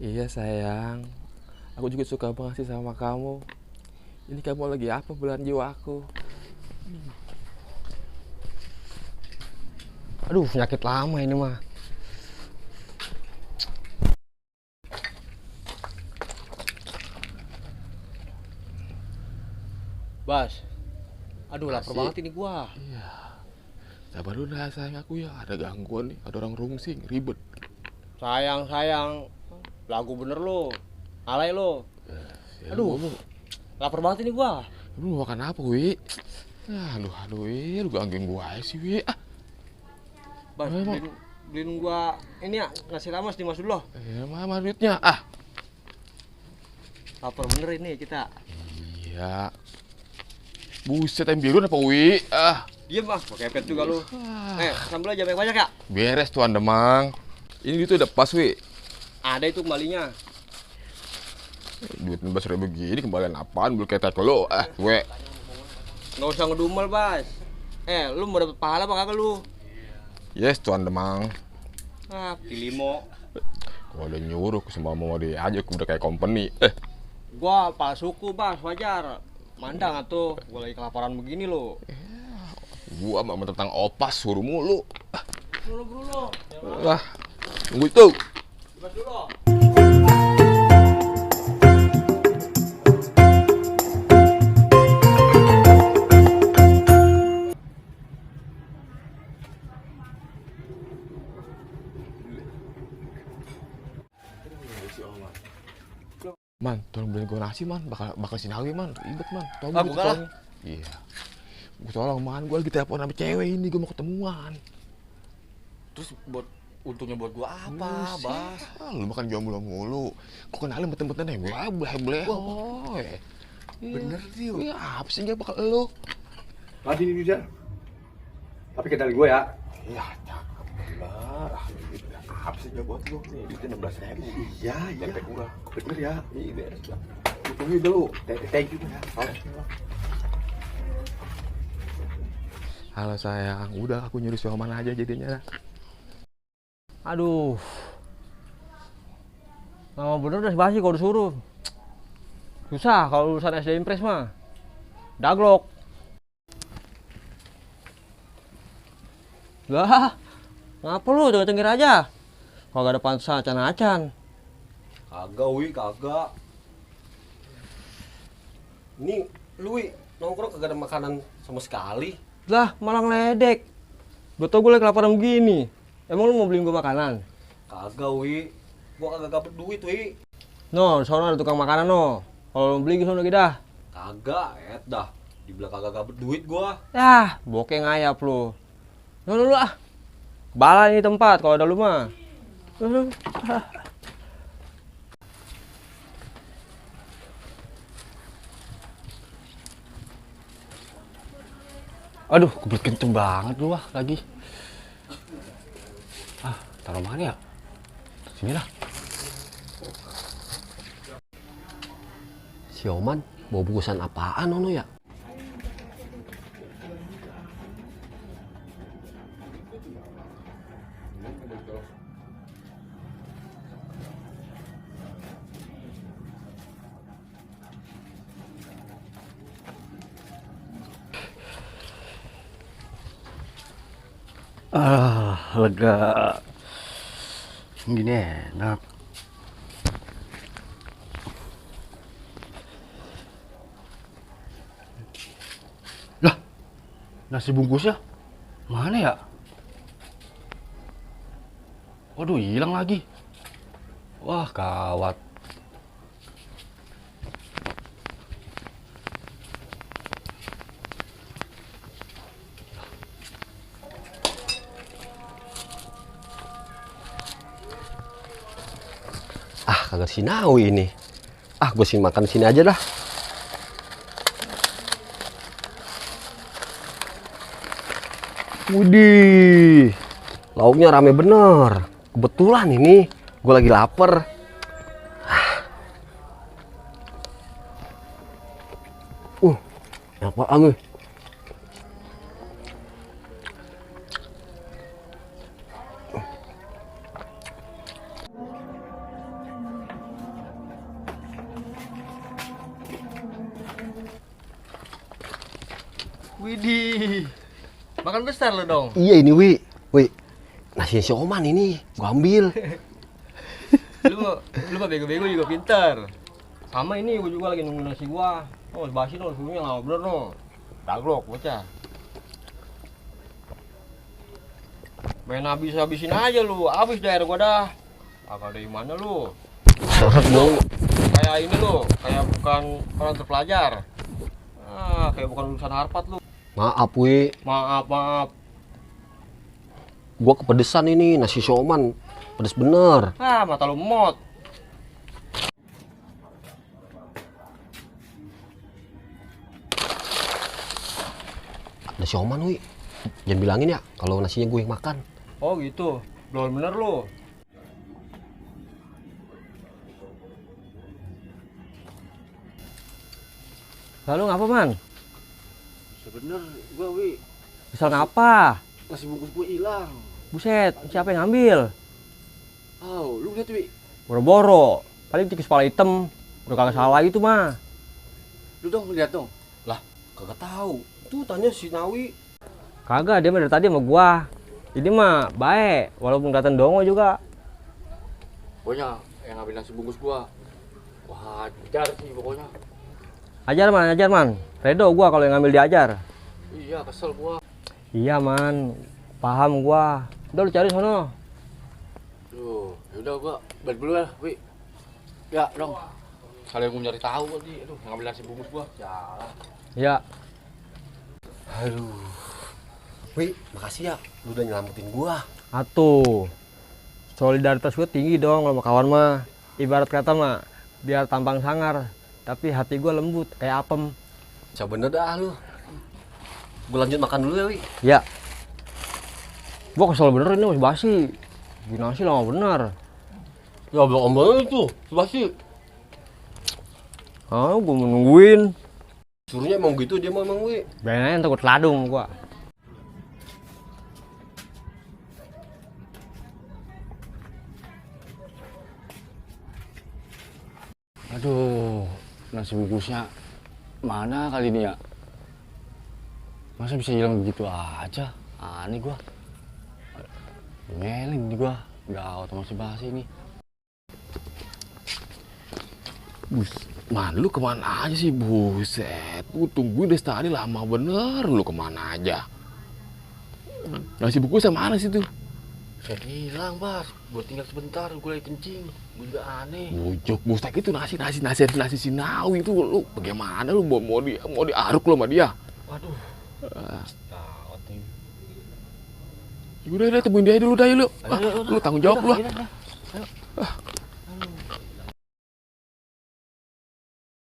Iya sayang, aku juga suka banget sih sama kamu. Ini kamu lagi apa belahan jiwa aku? Aduh, penyakit lama ini mah. Bas, aduh lapar Asik. banget ini gua. Iya, sabar dulu dah sayang aku ya. Ada gangguan nih, ada orang rungsing, ribet. Sayang, lagu bener lo. Alay lo. Ya lu Aduh, ngomong, lapar banget ini gua. lu mau makan apa Wi? Lu gangguin gua aja sih Wi. Bas, Emang, beliin gua ini ya, nasi rames di Mas dulu. mana duitnya? Lapar bener ini kita. Iya. Buset, yang biru apa Wi? Diem ah, pakai pet juga lu. Ah. Sambel aja banyak ya. Beres tuan Demang. Ini duit udah pas Wi. Ada itu kembalinya. Duit 15.000 gini kembalian apaan? Beli ketek lo. Gue. Nggak usah ngedumel, Bas. Lu mau dapet pahala apa kagak lu? Yes, tuan Demang. Pilimo. Kalau udah nyuruh ke semua mau dia aja, aku udah kayak company. Gua kepala suku, Bas, wajar. Mandang atuh, gua lagi kelaparan begini lo. Gua mah tentang opas suruh mulu. Bro. Lah, tunggu itu. Bas dulu. Man, tolong beliin gue nasi man, bakal sinawi man, ribet man. Tolong Gua kalah. Iya. Gue tolong man, gue lagi telepon sama cewek ini, gue mau ketemuan. Terus untungnya buat gua apa, Buset. Bas? Lu makan jomblo mulu. Kok kenalin beten-beten ya? Bleh. Bener sih. Iya, apa sih gak bakal lu? Masih ini bisa. Tapi kenal gue ya. Iya, cakep bener. Apa sih gak buat lu? Nih, duitnya 16.000. Iya. Lepek kurang. Bener ya. Iya, beres dah. Hitungin dulu. Thank you ya. Halo sayang, udah aku nyuruh si Oman aja jadinya. Aduh. Nama bener udah basi kalau disuruh. Susah kalau urusan SD Impres mah. Daglok. Lah, ngapa lu cengir aja? Kalau gak ada pantesan acan-acan. Kagak, Wi, kagak. Ini lu, Wi, nongkrong kagak ada makanan sama sekali. Lah, malah ngeledek. Gue tau gue lagi kelaparan begini. Emang lu mau beliin gue makanan? Kagak, Wi. Gua kagak dapet duit, Wi. No, di sana ada tukang makanan no. Kalau lu beli ke sana dah. Kagak, dah. Dibilang kagak dapet duit gua. Yah, bokeh ngayap lu. Lu ah. Bala ini tempat kalau ada lu mah. Aduh, kebelet kenceng banget lu lagi. Taruh mana ya? Sini lah. Si Oman bawa bungkusan apaan ono ya? Lega. Gini enak. Lah, nasi bungkusnya mana ya? Waduh, hilang lagi. Wah, gawat. Kagak sinau ini. Gue sini makan sini aja dah. Widih, lauknya rame bener. Kebetulan ini gue lagi lapar. Apaan nih? Widih. Makan besar lo dong. Iya ini Wi. Wi, nasi si Oman ini gua ambil. Lu mah bego-bego juga pintar. Sama ini gua juga lagi nunggu nasi gua. Oh, basi lo, suhunya lama bener no. Daglok bocah. Main habis-habisin aja lu, habis daerah gua dah. Agak dari mana lu? Kayak ini lu, kayak bukan orang terpelajar. Kayak bukan lulusan Harvard lu. Maaf Wi, Maaf. gua kepedesan ini nasi si Oman. Pedes bener. Mata lu mot. Nasi Oman Wi. Jangan bilangin ya kalau nasinya gue yang makan. Oh gitu, belum bener lu. Lalu ngapa man? Sebener gua Wi, Misal ngapa? nasi bungkus gua hilang. Buset, siapa yang ngambil? Oh, lu lihat Wi. Boro-boro, paling tikus kepala hitam. Udah kagak salah lagi tuh mah. Lu dong lihat dong. Lah, kagak tahu. Tuh tanya si Nawi. Kagak, dia mah dari tadi sama gua. Ini mah baik, walaupun kelihatan dongo juga. Pokoknya yang ngambil nasi bungkus gua. Wah, hajar sih pokoknya. Ajar man. Redo gua kalau yang ngambil diajar. Iya, kesel gua. Iya man, paham gua. Udah lu cari sono. Duh, yaudah gua balik dulu ya, Wi. Ya, dong. Kalian mau nyari tahu tadi, aduh, ngambil nasi bungkus gua. Jalan. Ya, Aduh. Wi, makasih ya lu udah nyelamatin gua. atuh. Solidaritas gua tinggi dong sama kawan mah. Ibarat kata mah, biar tampang sangar, tapi hati gua lembut kayak apem. Coba bener dah lu. Gua lanjut makan dulu ya Wi. Ya. Gua kesel bener ini masih basi. Bikin nasi lama bener. Ya belum banget itu. Coba sih. Gua mau nungguin. Suruhnya emang gitu dia emang Wi. Biarin aja takut ladung gua. Aduh, nasi bungkusnya mana kali ini ya? Masa bisa hilang begitu aja? Aneh gua. Ngeling nih gua. Gawat masih basi nih. Man, lu kemana aja sih? Buset, gua tungguin dari tadi lama bener. Lu kemana aja? Nasi bungkusnya mana sih tuh? Saya hilang, Bas. Gua tinggal sebentar, gua lagi kencing. Gua juga aneh. Bujuk, mustak itu nasi Sinawi itu lu bagaimana lu mau diaruk lu sama dia? Waduh. Gawat nih. Udah temuin dia dulu dah lu. Lu tanggung jawab lu.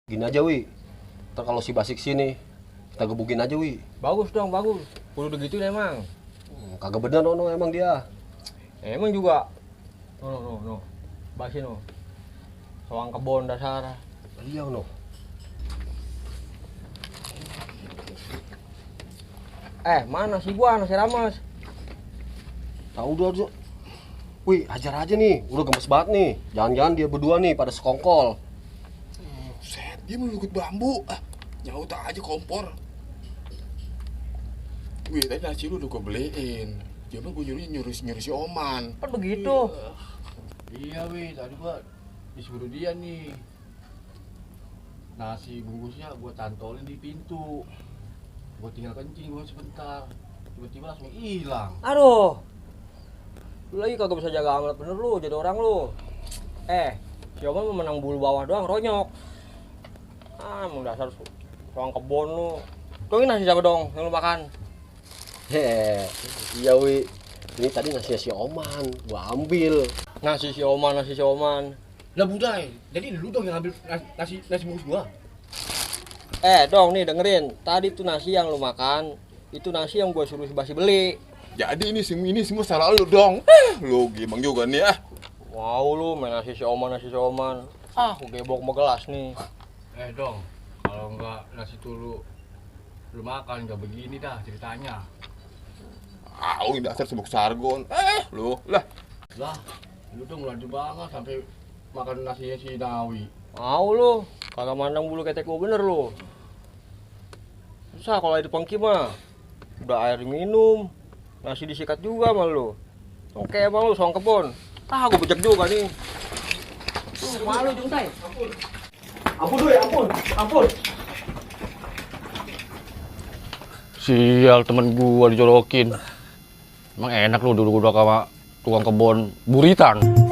Gini aja Wi. Ntar kalau si Basik sini, kita gebukin aja Wi. Bagus dong, bagus. Kudu begituin emang. Kagak bener no emang dia. Emang juga. No. Basi no. Soang kebon dasar. Iya no. Mana si gua, nasi rames? Tahu udah. Wih, ajar aja nih. Udah gemes banget nih. Jangan-jangan dia berdua nih pada sekongkol. Set, dia melukut bambu. Nyaut aja kompor. Wih, tadi nasi lu udah gua beliin. Cuma gua nyuruh si Oman. Kan begitu. Iya, Wi. Tadi gua disuruh dia nih. Nasi bungkusnya gua cantolin di pintu. Gua tinggal kencing gua sebentar. Tiba-tiba langsung hilang. Aduh. Lu lagi kagak bisa jaga amanat bener lu, jadi orang lu. Si Oman mau menang bulu bawah doang, ronyok. Emang dasar soang kebon lu. Tuh ini nasi siapa dong yang lu makan? Iya Wi. Ini tadi nasi si Oman, gua ambil. Nasi si Oman. Lah budai. Jadi lu dong yang ambil nasi bungkus gua. Dong nih dengerin. Tadi tuh nasi yang lu makan, itu nasi yang gua suruh si Basi beli. Jadi ini semua salah lu dong. Lu gimang juga nih ah. Wow lu main nasi si Oman. Gua gebok sama gelas nih. Dong. Kalau enggak nasi itu lu makan enggak begini dah ceritanya. Ini dasar sebuk sargon. Lu lah. Lah, lu tuh ngelanjut banget sampai makan nasinya si Nawi. Mau lu, kagak mandang bulu ketek gua bener lu. Susah kalau air di pengki mah. Udah air minum, nasi disikat juga sama lu. Oke emang lu soang kebon. Ah, gue bejek juga nih. Malu Jung Tai. Ampun dulu ya, ampun. Sial, temen gua dijorokin. Emang enak lu dulu udah sama tukang kebon buritan.